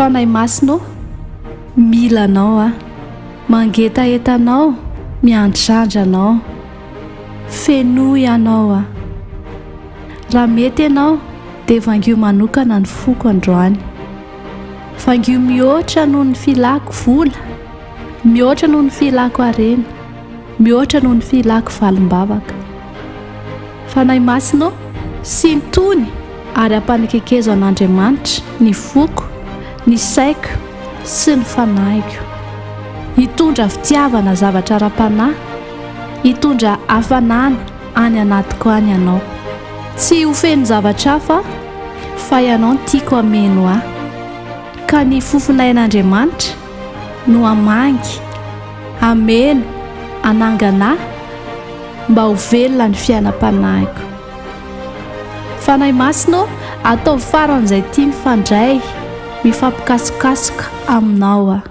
Fanahy Masina ô, mila Anao aho. Mangetaheta Anao, miandrandra Anao. Fenoy Anao aho. Raha mety Ianao, dia vangio manokana ny foko androany. Vangio mihoatra noho ny filako vola, mihoatra noho ny filako harena, mihoatra noho ny filako valim-bavaka. Fanahy Masina ô, sintony ary ampanekekezo an'Andriamanitra ny foko, ny saiko sy ny fanahiko. Hitondra fitiavana zavatra ara-panahy, hitondra hafanana any anatiko any Ianao. Tsy ho feno zavatra hafa aho, fa Ianao no tiako hameno ahy. Ka ny fofonain'Andriamanitra no hamangy, hameno, hanangana ahy mba ho velona ny fiainam-panahiko. Fanahy Masina ô, ataovy faran'izay tia mifandray, mifampikasokasoka aminao aho.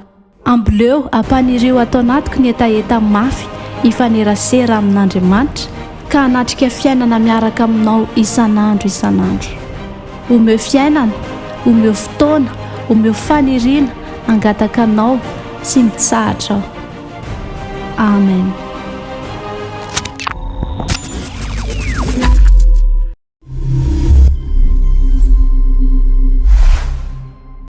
Amboleo, ampanirio ato anatiko ny hetaheta mafy hifanerasera amin'Andriamanitra ka hanatrika fiainana miaraka aminao isan'andro isan'andro. Omeo fiainana, omeo fotoana, omeo faniriana hangataka Anao tsy mitsahatra aho. Amen.